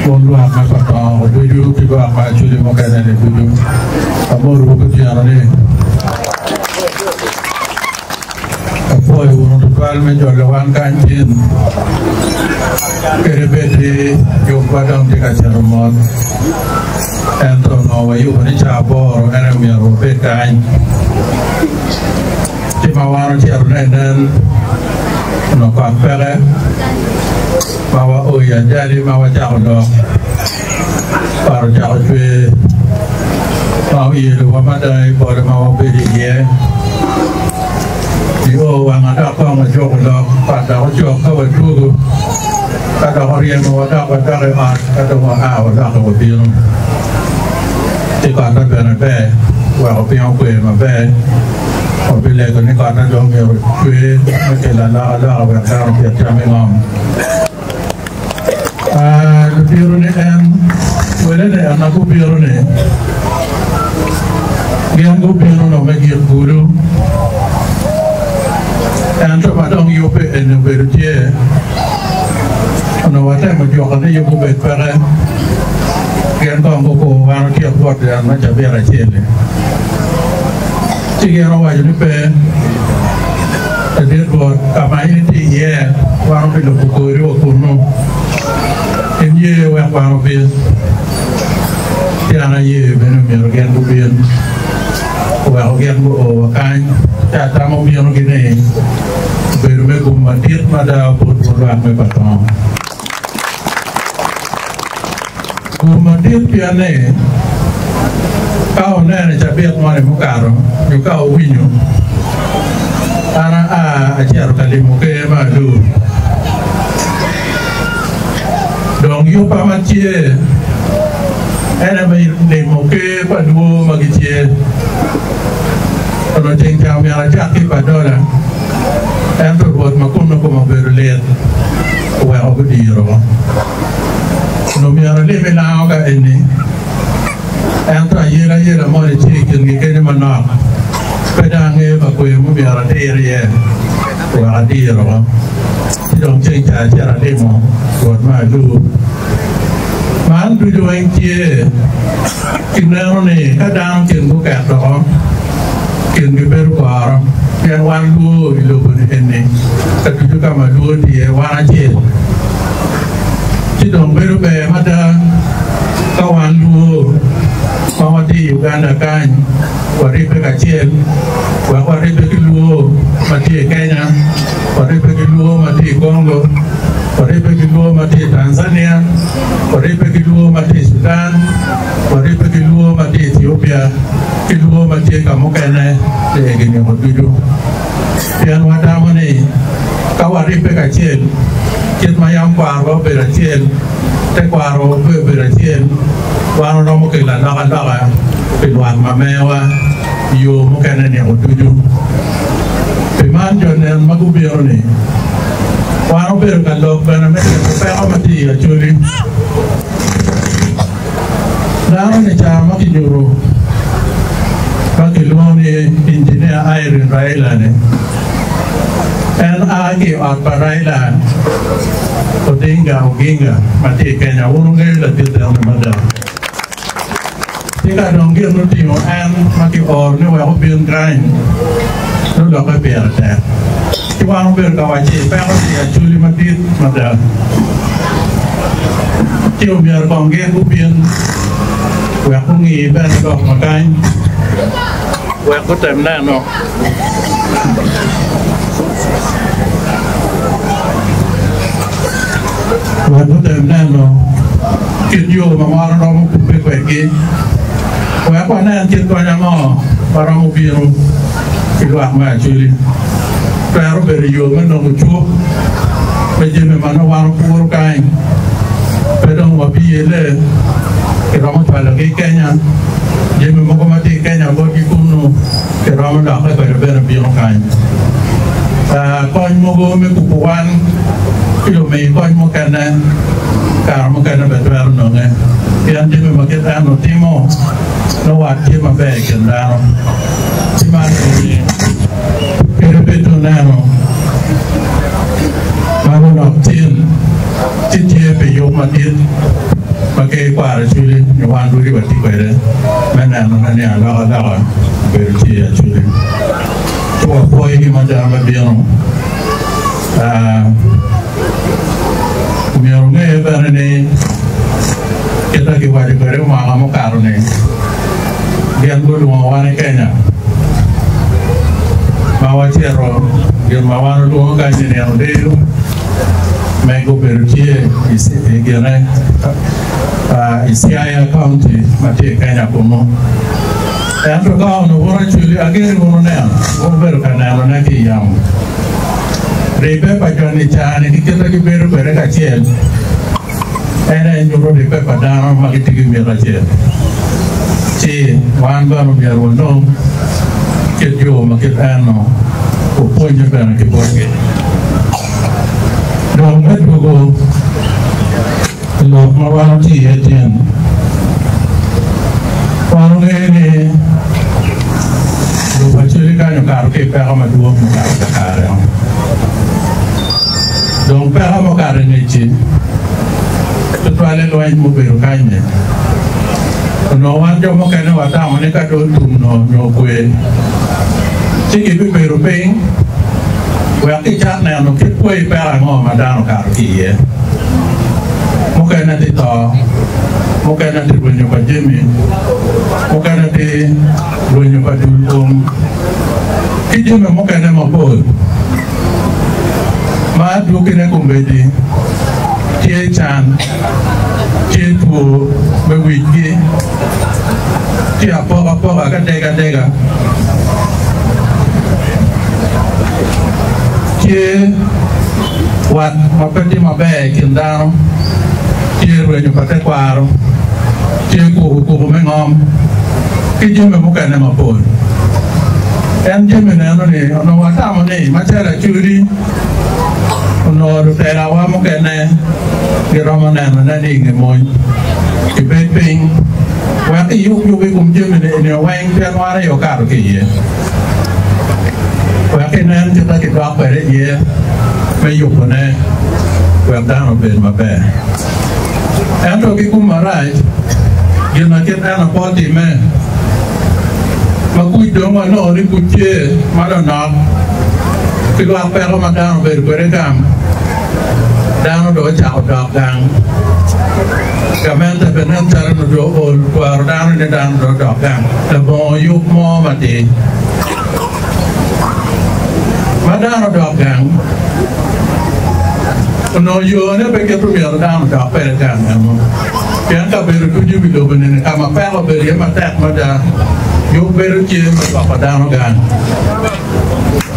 Wun lwak me Patongo ducu ki lwak me Acholi mukene-ni ducu, amotowu ki otyeno-ni. Apwoyo wunu tutwal me jolo wan kany tin, kadi bed ni yubwa dong tye ka cito mot, ento onongo wayubo ni ca aboro en aye myero wabed kany. Ci ma wan ocito-ne nen onongo kot peke, ma wao i ajali ma wacako lok, kot ocako cwer ma oyelowa mada i polo ma wabedo iye. Nio wang adok kong wajuko lok, kot dok ocok ka wadwogo, ka dok oryemowa dok wadok i ot, ka dong waa wadoki wabino. Ci kotte bene ber, weko piny okwe maber. Wabilego ni kotte dong myero ocwer me kelo alokaloka wek dano opit cam i ngom. Ludito ni en wele ni en ma gubino ni gin gubino nongo me gik kulu ento ma dong yubbe eni obedo tye onongo watemo juko ni yub obed peke gin kong gukur wan otyek wot en me cabit acel-li ci gin owaco ni pe. Ladit Rwot, ka ma in itye iye, wan obilubo kori wa kunnu. In ye wek wan obin. Ci an aye bene myero gin gubin. Oweko gin guo wa kany, ci atamo binogi ni obedo me gum madit mada bot wun lwak me Patongo. Gum madit pien ni ka wuneno i cabit moni mukato nyo ka wuwinyo, an aa acito ka limo ker me Alur. Dong yubba ma tye en aye me limo ker pa lwor ma gitye. Onongo ceng ca myero acak ki i Padola, ento Rwot ma kunnu kome obedo lit oweko gudiro. Onongo myero alim i lango ka eni, ento ayelayela moni tye i kingi kenyo manok. Pe dong angeyo ka kwer ma myero adir iye wek adir oko. Ci dong ceng ca acito alimo Rwot me Alur. Man ducu weng tye ki neno ni ka dano kin guket oko, kingi bedo goro, pien wan lwor i lobo-ni eni, ka ducu ka ma lwor tye iye, wan acel. Ci dong bedo ber mada ka wan lwor ma watye i Uganda kany waribbe kacel wek waribbe ki lwor ma tye i Kenya, waribbe ki lwor ma tye i Congo, waribbe ki lwor ma tye i Tanzania, waribbe ki lwor ma tye i Sudan, waribbe ki lwor ma tye i Ethiopia ki lwor ma tye ka mukene i egi-niko ducu. Pien watamo ni ka waribbe kacel, kit ma yam kwarowa obedo acel, tekwarowa bene obedo acel, wan waromo kelo alokaloka pi lwak ma mewa i yo mukene nino ducu. Pi man, jo nen ma gubino-ni, wan obedo ka lok bene me tyeko peko ma tye i Acholi. Dano-ni ca ma kinyuto ma kilwongo ni Injinia Irene Raila-ni, en a ki i ot pa Raila Odinga Oginga ma tye i Kenya. Wun wungeyo ladit eno-ni mada. Tika dong gin mutingo en ma kioro ni wek obin kany nongo lokke pire tek? Ci wan obedo ka wacci peko tye i Acholi madit mada. Ci omyero kong gin gubin wek gungi bene lok ma kany wek gutem neno. Wek gutem neno kit yo ma wan waromo kubbe kwedgi wek wanen kit kony ango ma romo bino ki lwak me Acholi. Twero bedo yo me nongo cuk me jami ma nongo wan wapuro kany pe dong wabiyelle kiromo cwalogi i Kenya. Jami mogo ma tye i Kenya botgi kunnu kiromo lokke kwede bene bino kany. Kony mogo me kubo wan ki lumi kony mukene kare mukene bene twero nonge pien jami ma kit eno timo nongo wat tye maber i kin dano. Ci man eni kadi bed ni oneno ma gunok tin ci tye pi yub. yub madit ma ker kwaro Acholi nyo wan rwodi watye kwede me nenone ni alokaloka obedo tye i Acholi. Ci wapwoyogi mada me bino. Myero wunge bene ni kit ma kiwaco kwede mwaka mukato-ni, gin gulwongo wan i Kenya ma wacito gin ma wan walwongo kany ni nino deyo me gubedo tye i gine i Siaya County ma tye i Kenya kunu. Ento ka onongo wun acwali, ageno wun wuneno, wun wubedo ka nenone ki i yamo. Ribbe pa jo-ni ca-ni ki kite gibedo kwede kacel, en aye nyuto ribbe pa dano ma gitye ki miti acel. Ci wan bene omyero wanong kit yo ma kit en-nu, wapwonnye bene ki botgi. Dong me dwogo i lok ma wan watye iye tin, wan wangeyo ni lobo Acholi kany okato ki i peko madwong mukato kakare. Dong peko mukato i ngec-ci, tutwalle lweny mubedo kany-nyi, onongo wan jo mukene watamo ni ka dong otum-nu nyo okwe, ci gibibedo piny wek kicak neno kit kwai peko ango ma dano okato ki iye. Mukene tye to, mukene tye rwenyo pa jami, mukene tye rwenyo pa dul kom, ki jami mukene mapol. Ma adwogine kombeddi tye can, tye two me wicgi, tye apokapoka ki adegadega, tye wat ma pe tye maber i kin dano, tye rwenyo pa tekwaro, tye kukukuku me ngom, ki jami mukene mapol. En jami neno ni onongo watamo ni macalo Acholi onongo lutelawa mukene giromo nenone ni i nge mony kibed piny wek kiyub yub i kom jami eni weng pien wan aye okato ki iye wek kinen kit ma kidok kwede iye me yubone wek dano obed maber. Ento ki kum marac, gin ma kit eno pe otimme. Ma kuc dong wanongo ni kuc tye ma lonok pi lwak peko ma dano obedo kwede gang, dano dong ocako dok gang. Gamente bene nen calo nongo dong ool kwaro dano ni dano dong odok gang labongo yub mo matir. Ma dano odok gang, onongo yone pe kit omyero dano odok kwede gang meno, pien kabedo ducu i wi lobo nene ka ma peko obedo iye matek mada, yub bedo tye me dwoko dano gang,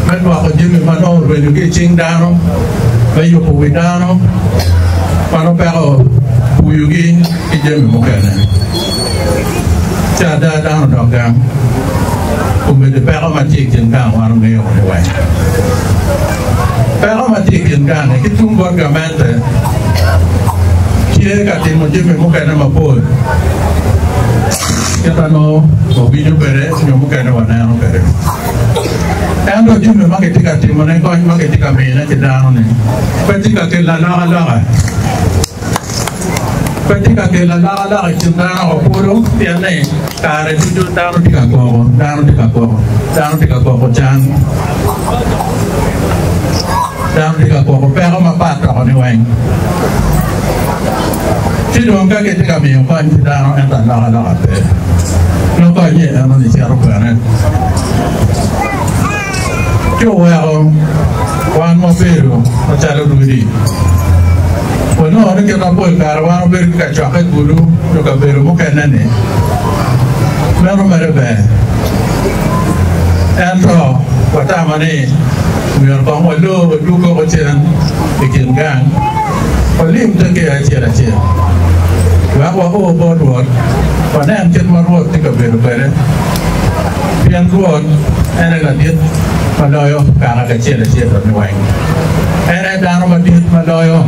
me dwoko jami ma nongo orwenyo ki i cing dano, me yubo wi dano ma nongo peko opuyogi ki jami mukene. Ci ada dano odok gang, obedo peko ma tye i kin gang wan ongeyo ni weng. Peko ma tye i kin gang-ngi ki tung bot gamente tye ka timo jami mukene mapol kit ma nongo wawinyo kwede nyo mukene waneno kwede. Ento jami ma kitye ka timone, kony ma kitye ka mine ki dano-ni pe tye ka kelo alokaloka. Pe tye ka kelo alokaloka i kin dano wa kulu, pien ni kare ducu dano tye ka koko, dano tye ka koko, dano tye ka koko can, dano tye ka koko peko mapat toko ni weng. Ci dong ka gitye ka miyo kony ki dano ento alokaloka pe, nongo kony-nyi eno-ni cito kwene. Ci oweko wan wabedo macalo rwodi. Wanongo ni kit ma pol kare wan wabedo ki kacokke kulu nyo kabedo mukene-ni, meno mere ber. Ento watamo ni myero kong walor wadug koko cen i kin gang, walim te ker acel acel wek wao bot Rwot, wanen kit ma Rwot tye ka bedo kwede. Pien Rwot en aye ladit ma loyo kaka kacel acel dok niweng. En aye dano madit ma loyo.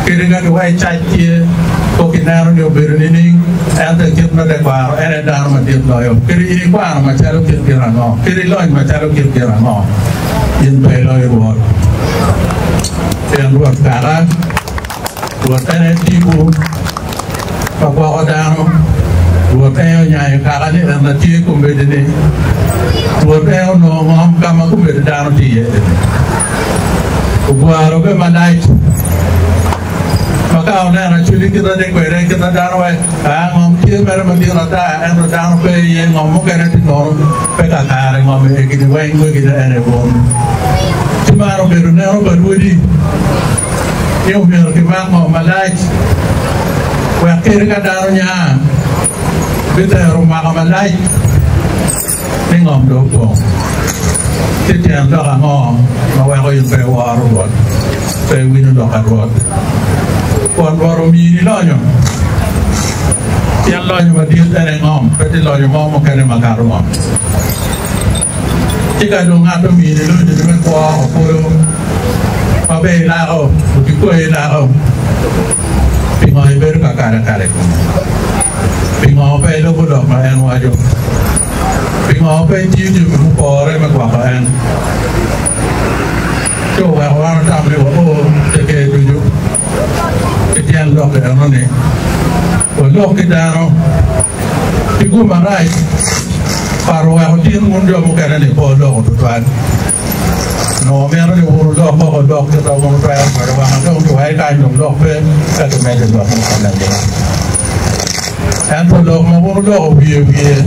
Kadi ka giwaco cac tye, kok ineno ni obedo nining, ento i kit me tekwaro en aye dano madit loyo. Kadi in ikwano macalo kit gin ango, kadi ilony macalo kit gin ango, in pe iloyo Rwot. Pien Rwot kaka. Rwot en aye tipo ma gwoko dano, Rwot en aye onyayo kaka ni en atye kombeddi-ni, Rwot en onongo ngom ka ma kombeddi dano tye iye eni. Ogwaro be malac ma ka oneno acwali kit ma tye kwede, kit ma dano wek aa ngom tye mere madit ata ento dano pe iye, ngom mukene tye nono pe kakare ngom egini weng wegine en aye bwom. Ci man obedo neno pa rwodi. Ni omyero kimak ngom malac wek kadi ka dano nya bitero mwaka malac ni ngom dong opong. Ci tyen lok ango ma weko in pe iworo Rwot, pe iwinyo lok a Rwot? Kun Rwot omini lonyo, pien lonyo madit en aye ngom, pe tye lonyo mo mukene makato ngom. Ci ka dong ngat omini lonyo me kwo opwodo ma pe ilako, okikwayi ilako, pingo ibedo ka kalo akala i kome? Pingo pe ilubo lok ma en waco? Pingo pe itiyo jami mupore me gwoko en? Ci oweko wan otamo ni wao te ker ducu ki tyen lok eno-ni, walok ki dano ki gum marac, par oweko tin wun jo mukene-ni pe wuloko tutwal. Onongo mito ni wun wulok koko lok kit ma wun wutwero kwede wang ma dong kiwaco kany dong lok pe ka kimedo lok mukene alima. Ento lok ma wun wuloko wiye wiye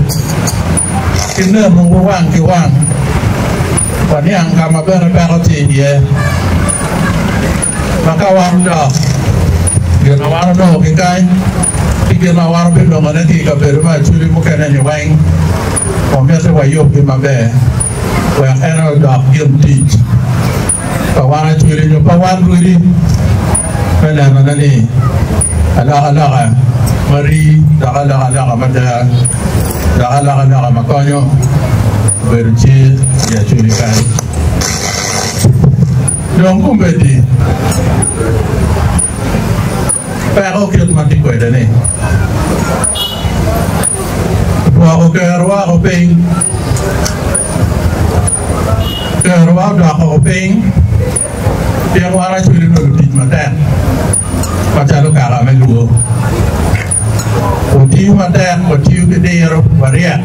ki nenowu wang ki wang waniang ka ma bene peko tye iye. Ma ka wan odok, gin ma wan onongo ki kany ki gin ma wan wabinongone ki i kabedo me acholi mukene-ni weng, wamito wayubgi maber. Wek en odok gin tic pa wan acwili nyo pa wan rwodi me nenone ni alokaloka ma rii dok alokaloka mada dok alokaloka ma konyo obedo tye i acwili kany. Dong kombeddi peko kit ma tye kwede-ni Otwoko kerowa woko piny, kerowa odok woko piny, pien wan acwali nongo tic matek macalo kaka me lwor. Watiyo matek, watiyo ki diro, waryek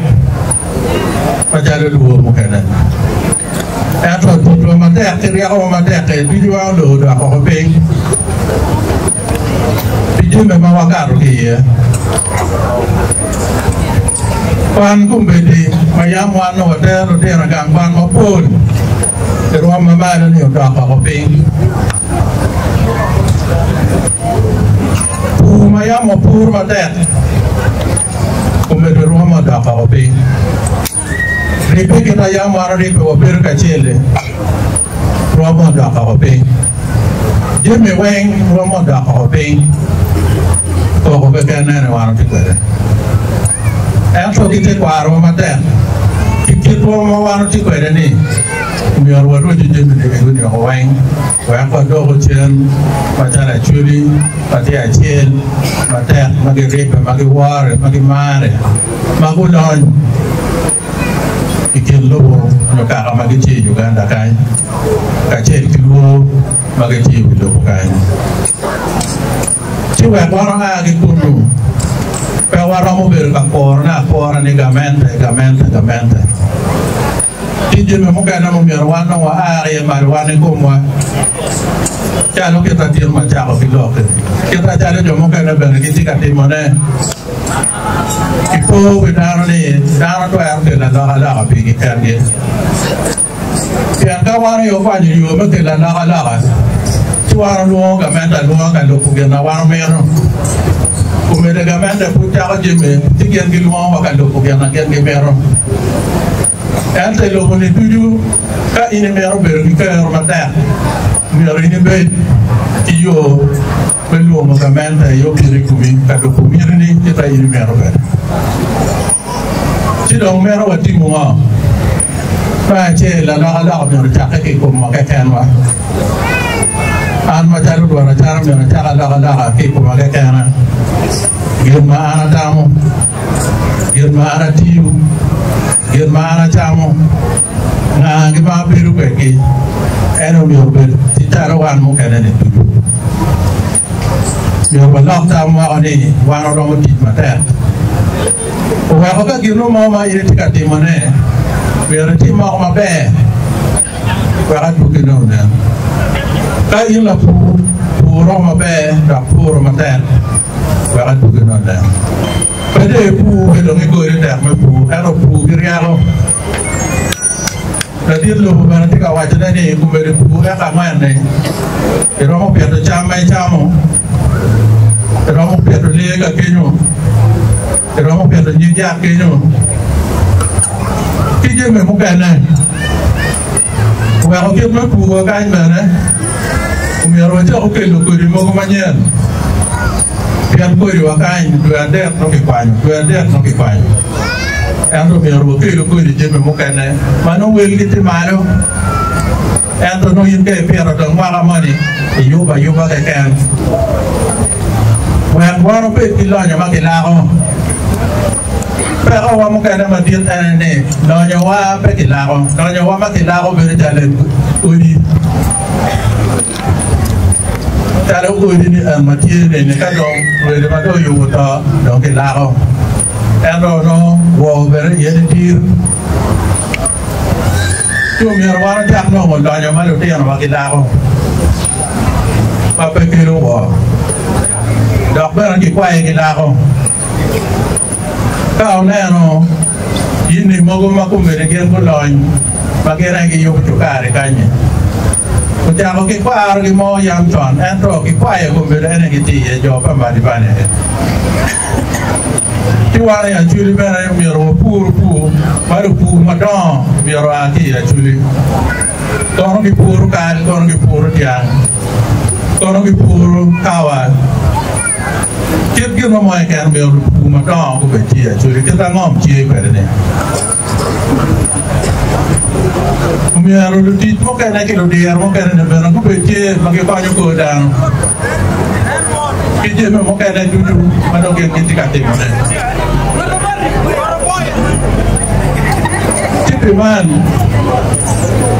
macalo lwor mukene. Ento ticwa matek ki ryekowa matek-ki ducu wan olor odok woko piny pi jami ma wakato ki iye. Kwan kombeddi ma yam wan nongo watero lutino i gang kwan mapol i rwom ma malo-ni odok woko piny. Pur ma yam wapuro matek kombeddi rwomme odok woko piny. Ribbe kit ma yam wan oribbe wabedo kacel-li, rwomme odok oko piny. Jami weng rwomme odok oko piny, koko keken nene wan watye kwede. Ento ki tekwarowa matek, ki kitwa ma wan watye kwede-ni, myero waroco jami-ni ego-ni oko weng wek wadoko cen macalo acholi ma tye acel, matek, ma giribbe, ma giwore, ma gimare. Ma gulony i kin lobo nyo kaka ma gitye i Uganda kany kacel ki lwor ma gitye i wi lobo kany. Ci wek wan oa ki kunnu, pe waromo bedo ka kurone akura ni gamente, gamente, gamente. Tye jami mukene ma myero wan dong waa iye malo wan i komwa, calo kit latin ma cako ki lok-ki, kit macalo jo mukene bene gitye ka timone. Ipo wi dano ni dano twero kelo alokaloka pigi kengi. Pien ka wan aye okwanyo yo me kelo alokaloka, ci wan olwongo gamente alwonga ka lubo gin ma wan omito. Omede gamente pud cako jami ci gin gilwongowa ka lubo gin ma gin gimito. Ento i lobo-ni ducu, ka in imito bedo ki kero matek, myero in ibed ki yo me lwongo gamente aye obin i komi ka lubo mitini kit ma in imito kwede. Ci dong meno watimo ngo? Me acel, alokaloka myero ocakke ki i komwa kekenwa. An macalo Rwot acano myero acak alokaloka ki i koma kekena. Gin ma an atamo, gin ma an atiyo, gin ma an acamo, ngagi ma abedo kwedgi, en myero obed calo wan mukene-ni ducu. Myero walok tam woko ni wan waromo tic matek. Oweko ka gin mo ma in itye ka timone, myero itim moko maber wek adwogine onen. Ka in lapur, pur roko maber dok puro matek wek adwogine onen. Pe dong ipur pe dong igori tek me pur, ento pur ki ryeko. Ladit lobo bene tye ka wacone ni kombeddi pur eka angwen-ni iromo pito cam ma icamo, iromo pito lee ka kenyo, iromo pito nyig yat kenyo ki jami mukene. Oweko kit me pur kany bene omyero wacako kelo kodi mogo manyen pien kodiwa kany dwe adek nongo kikwanyo, dwe adek nongo kikwanyo. Ento myero wakelu kodi jami mukene ma nongo welgi tye malo. Ento nongo in ka ipito dong mwaka moni iyubo ayuba keken wek wan wabed ki lonyo ma kilako. Pekowa mukene madit en aye ni lonyowa pe kilako. Lonyowa ma kilako bedo calo odi. Calo odi ni en ma tye ni ka dong wele ma dong oyubo to dong kilako ento nongo woo bene iye ni tir ci omyero wan ocak nongo lonyo ma lutino wa gilako ma pe kelo woo dok bene kikwaye gilako. Ka wuneno dini mogo ma komedi gin gulony ma gin aye giyubo cukari kanyi, ocako ki kwarogi mo yam con, ento kikwayo komedi ene gitye iye jo pa Madibane. Ci wan i Acholi bene myero wapur pur ma lupur madongo myero oa ki i Acholi. Kono gipuro kal, kono gipuro dyang, kono gipuro kawa. Kit gin mo keken myero lupur madongo gubed tye actually kit angom tye kwede ni myero lutic mukene ki ludiro mukene ni bene gubed tye ma gikonyo kor dano ki jami mukene ducu ma dong gin gitye ka timone. Ci pi man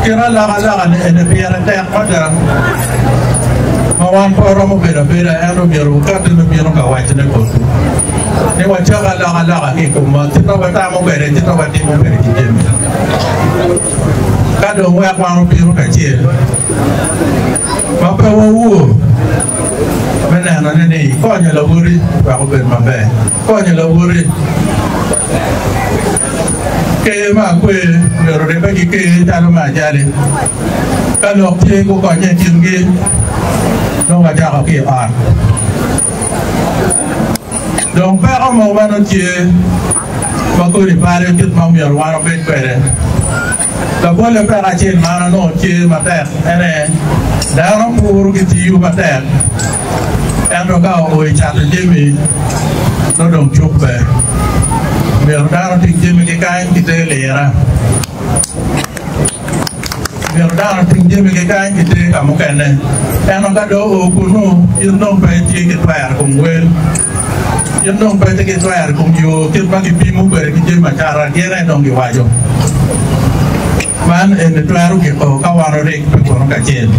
kit alokaloka ni eni pire tek mada. Ma wan pe waromo bedo abeda, ento myero wukatti me bino ka wacone botwu ni wacako alokaloka ki i komwa, kit ma watamo kwede, kit ma watimo kwede ki jami. Ka dong wek wan wabino kacel ma pe wawor me nenone ni ikonyo lawoti wek obed maber, konyo lawoti. Ker me akwer myero oribbe ki ker calo me ajali. Ka lok tye gukonye i kingi, nongo wacako ki i ot. Dong peko mogo ma nongo tye ma kodi balo kit ma myero wan wabed kwede. Labolle peko acel ma an anongo tye matek ene dano puro gitiyo matek ento ka oo i cato jami nongo dong cuk pe. Myero dano oting jami ki kany ki ter lira. Myero dano oting jami ki kany ki ter ka mukene. Ento ka dong oo kunu in dong pe itye ki twero i kom wel. In dong pe itye ki twero i kom yo kit ma gipimo kwede ki jami acata, gin aye dong giwaco. Man eni twero giko ka wan orik pi kunu kacel.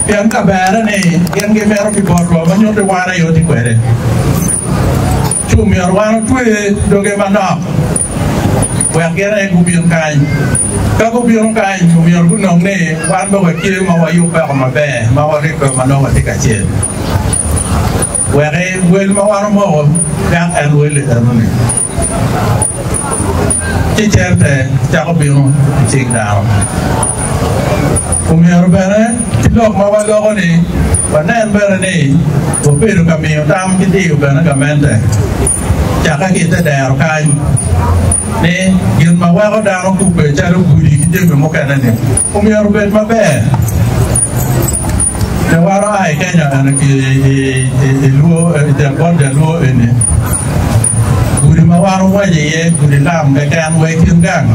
Pien ka berre ni gin gimito ki botwa ma nyutti wan aye watye kwede, ci omyero wan otwe doge manok wek gin aye gubin kany. Ka gubino kany, omyero gunong ni wan bene watye ma wayubbeo maber, ma waribbe ma nongo watye kacel. Wek wel ma wan omoko dak en wel-li enoni, ci cente cako bino i cing dano. Omyero bene ki lok ma waloko-ni, wanen bene ni wabedo ka miyo tam ki diyo bene gamente cakke ki i te dero kany ni gin ma weko dano kubbe calo gudi ki jami mukene-ni omyero obed maber. Pe wan oa i Kenya ene ki i Luo, i jang bot ja Luo eni. Gudi ma wan ongweco iye gudi lam keken wa i kin gang.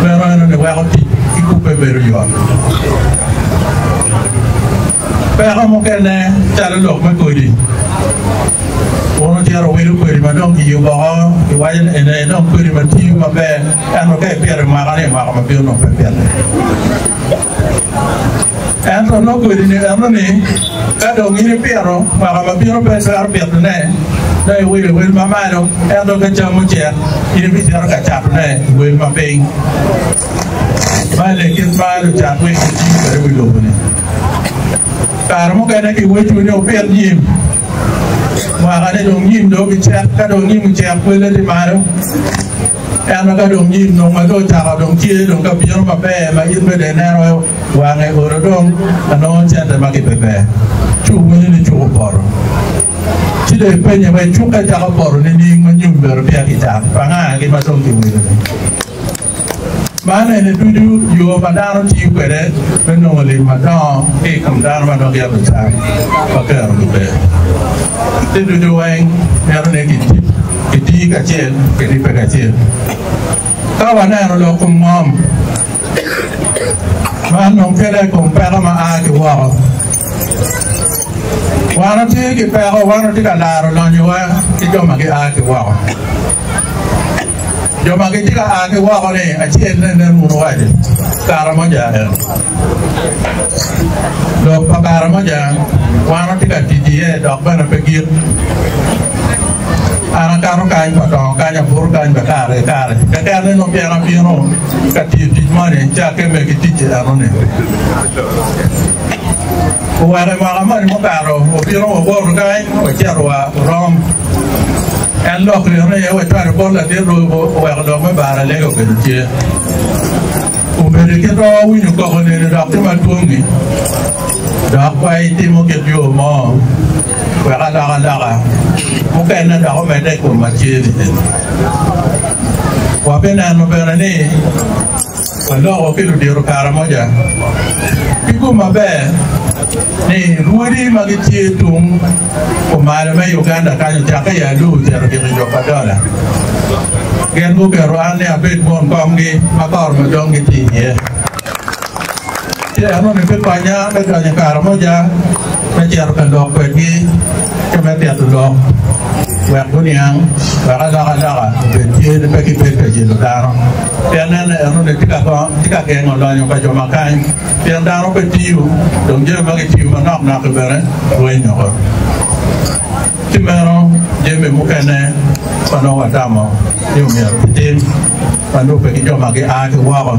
Meno eno ni weko tic ki kubbe bedo yot. Peko mukene calo lok me kodi. Wun wucito wilo kodi ma dong kiyubo oko, kiwaco ni ene dong kodi ma tiyo maber, ento ka ipito i mwaka ni, mwaka ma bino dong pe pite. Ento nongo kodi-ni eno-ni, ka dong in ipito, mwaka ma bino pe itwero pitone, dong iwilo i wel ma malo, ento ka cam ocek, in ibicito ka catone i wel ma piny. Man aye kit ma lucat wil gitiyo kwede i wi lobo-ni. Kare mukene kiwecwu ni wupit nyim, mwaka-ni dong nyim dong obicek, ka dong nyim ocek welle tye malo. Ento ka dong nyim dong ma dong ocako dong tye dong ka bino maber ma in bene ineno wange olo dong anongo cente ma kibeber ci owinyo ni cuk opoto. Ci dong ipenye wek cukke cako poto nining ma nyom myero peya kicako pa nga-gi ma dong kiwilo-ni. Man eni ducu yo ma dano tiyo kwede me nongo lim madongo ki i kom dano ma dong gin lucan ma kerogi pe. Ci ducu weng mito ni kiti kacel, kiribbe kacel. Ka waneno lok kom ngom, man dong kele i kom peko ma a ki woko. Wan watye ki peko, wan watye ka laro lonyowa ki jo ma gia ki woko. Jo ma gitye ka a ki woko-ni, acel ne nen wunu waco, Karamoja en. Lok pa Karamoja wan watye ka tic iye dok bene pe gik. An akato kany pa dongo kany, abuto kany bene kare ki kare. Keken ni nongo pien abino ka tiyo tic moni, ci akemme ki tic enoni. Oweko i mwaka moni mukato, wabino wawoto kany, wacito wa Rom. En lok eno aye wacwalo bot ladit lobo, oweko lok me bar alega obedo tye. Obedo kit ma wawinyo koko neni dok tye madwong-ngi, dok wa itimo kit yo mo wek alokaloka mukene dok omedde i kom ma tye-ni. Wabineno bene ni Waloko ki ludito Karamoja ki gum maber ni rwodi ma gitye tung kumalo me Uganda kany ocakke i Alur ocito gik i Jopadola. Gin guketo an ni abed won komgi ma kor ma dong gitye iye. Ci enoni bikonya me donyo i Karamoja me cito ka lok kwedgi ki me tito lok wek guniang wek alokaloka obed tye ni pe gibed ka yelo dano. Pien nene enoni tye ka gengo lonyo pa jo ma kany, pien dano pe tiyo, dong jami ma gitiyo manok nok-ki bene rweny woko. Ci meno jami mukene ma nongo watamo ni omyero kitim ma lubbe ki jo ma gia ki woko.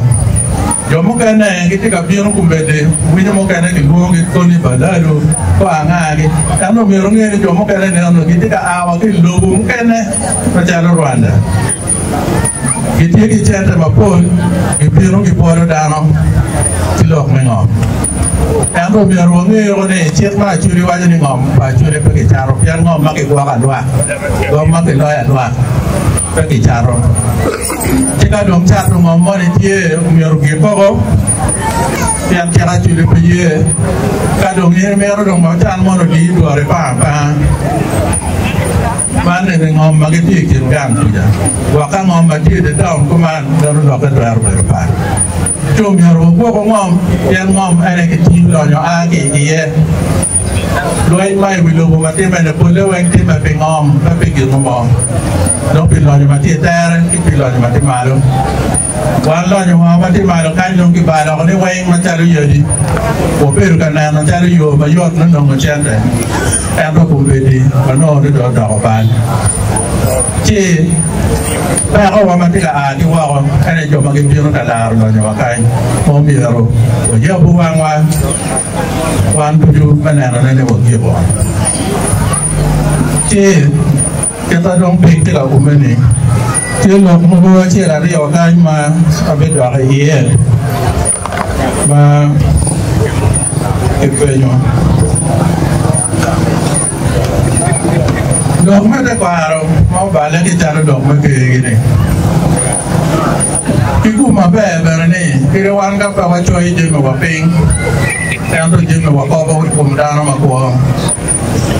Jo mukene gitye ka bino kombeddi, winyo mukene kilwongogi koni balalu, ko angagi. Ento omyero wunge ni jo mukene neno gitye ka a wa ki i lobo mukene macalo Rwanda. Gitye ki cente mapol, gibino gibwolo dano ki lok me ngom. Ento myero wange ni cik ma Acholi waco ni ngom pa Acholi pe kicato pien ngom ma kigwoko alwak, ngom ma kiloyo alwak pe kicato. Ci ka dong cato ngom moni tye myero gikoko pien cik Acholi pe ye. Ka dong in imito dong ma can mono odiyi dworo ipang apanga. Man eni ngom ma gitye i kin gang kuca. Gwok ka ngom ma tye i dye taun kuman, meno lokke twero bedo pat. Ci omyero wagwoku ngom, pien ngom en aye kitiyo lonyo a ki iye. Lweny ma i wi lobo ma timme-ni polle weng timme pi ngom, pe pi gin mo. Dong pi lonyo ma tye i tere ki pi lonyo ma tye malo. Wan lonyowa ma tye malo kany dong kibalo oko ni weng macalo yadi. Wabedo ka neno calo yo mayot me nongo cente, ento kombeddi wanongo ni dong odoko bal. Ci pekowa ma tye ka a ki woko en aye jo ma gibino ka laro lonyowa kany ma omyero wayabu wangwa wan ducu me nenone ni wagiko. Ci. Kita dong piny tye ka ume-ni, tye lok mogo acel aryo kany ma abidok iye ma kipenyo. Lok me tekwaro ma oballe ki calo lok me ker-gi-ni, ki gum maber bene ni kadi wan ka pe wacoyo jamiwa piny, ento jami wakobo i kom dano makwo.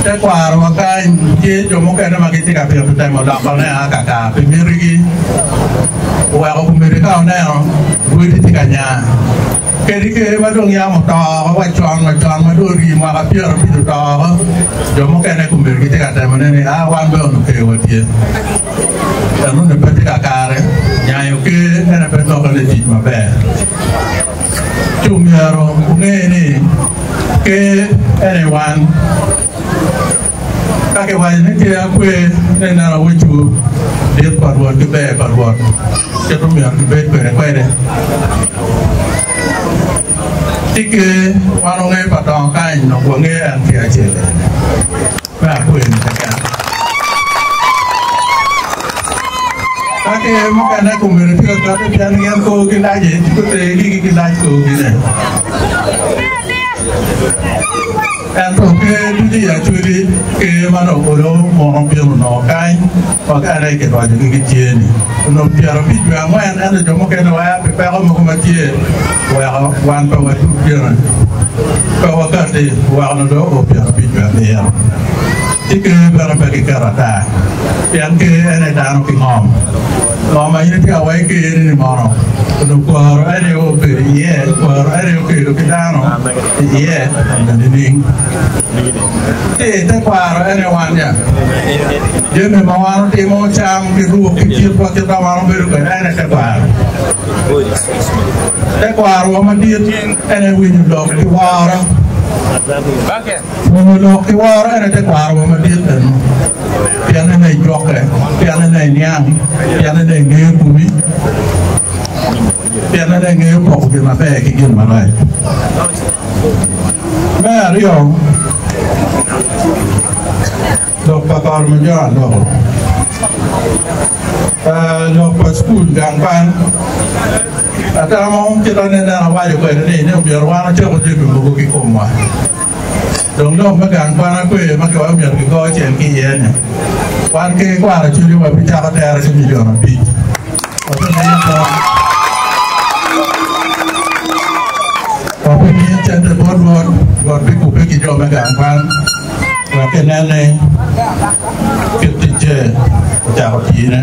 Tekwarowa kany, tye jo mukene ma gitye ka pito temo lokone a kakar pi mitigi. Oweko kombeddi ka oneno rwedi tye ka nya. Kadi ker ma dong yam oto oko wa con wa con ma dong orii mwaka 50 oto oko, jo mukene kombeddi gitye ka temone ni a wan bene onongo kerwa tye. Enoni pe tye kakare, nyayo ker ene pe lokone tic maber. Ci omyero wunge ni ker ene wan. Ka kiwaco ni ker akwer ni neno aweco dit pa Rwot ki ber pa Rwot kit ma myero kibed kwede kwede. Ci ker wan wange pa dongo kany dok wange en ki acel ene me akwer-ni keken. Ka ker mukene kombedo tye ka kati pien gin korgi lac-ci, ci gutergi ki gilac korgi-ne. Ento ker ducu i Acholi, ker ma dong olo mono bino onongo kany wa kare kirwacogi ki tye-ni onongo 54, ento jo mukene waya pi peko mogo ma tye weko wan pe watut gire, pe wakati weko nongo dong oo 57. Ci ker bene pe kiketo ata, pien ker en aye dano ki ngom. Ngo ma in itye ka waco ker ni mono onongo kwaro en aye obedo iye, kwaro en aye okelo ki dano iye nyo nining? Ci i tekwaro en aye wan ya, jami ma wan otimo, cam ki ruk ki kitwa kit ma wan obedo kwede en aye tekwaro. Tekwarowa madit en aye winyo lok ki woro. Winyo lok ki woro en aye tekwarowa madit eno, pien en aye ijwokke, pien en aye iniang, pien en aye ingeyo komi. Pien en aye ngeyo poko gin maber ki gin marac. Me aryo, lok pa Karamojong aloko. Lok pa cukul gang kwan, atamo kit ma nene awaco kwede ni myero wan wacako jami mogo ki komwa. Dong lok me gang kwan akwer ma kiwaco myero kigo cel ki iye-ni, wan ki kwaro cwiny wabicako tere ki milion abic. Wabimiyo cente bot Rwot, Rwot bikubbe ki jo me gang kwan wek ginen ni kit ticce ocako tine.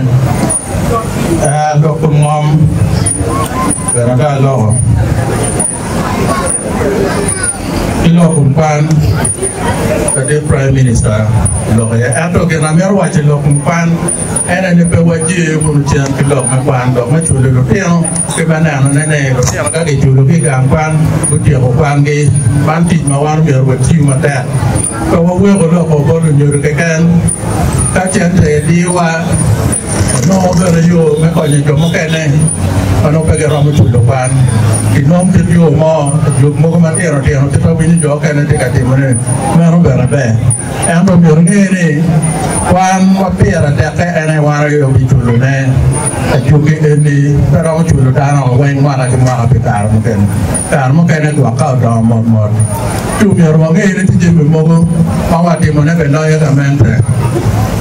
Lok kom ngom bene dong aloko. Ki lok kom kwan, ladit Prime Minister oloko iye. Ento gin amito waco i lok kom kwan en aye ni pe wajer wunu cen ki lok me kwan, lok me culo lutino ki me nenone ni lutino ka kiculogi i gang kwan gutyeko kwangi. Man tic ma wan omyero watiyu matek. Pe waweko loko bot lunyodo keken. Ka cente diyowa, Onongo bene yo me konyo jo mukene ma nongo pe giromo culo kwan. Inong kit yo mo, lub mogo matino tino kit ma winyo jo okene tye ka timone, meno bene ber. Ento myero inge ni kwan ma pire tekke en aye wan aye obiculone. Ajuki eni pe romo culo dano weng mwaka ki mwaka pi kare mukene. Kare mukene gwok ka odongo mot mot. Ci omyero wange ni tye jami mogo ma watimone be loyo gamente.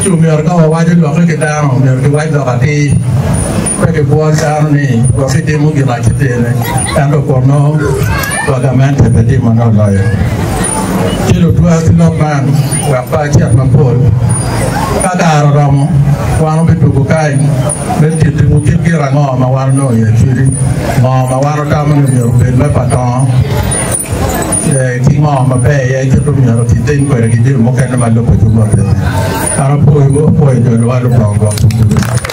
Ci omyero ka wawaco lokke ki dano, omyero kiwac lok atir, pe kibwol dano ni wabitimo gin acitene ento kun nongo wa gamente pe timone oloyo. Ci lutwa ki lok man wek pe acit mapol. Ka kare oromo, wan wabitugo kany me tittiwu kit gin ango ma wan onongo iye cwidi, ngo ma wan otamo ni myero obed me pa tongo. Ki ngo maber iye kit ma myero kitim kwede ki jami mukene ma lubbe ki wot-ti. An apwoyowu, apwoyo jolowa Lubanga ogwok ducu.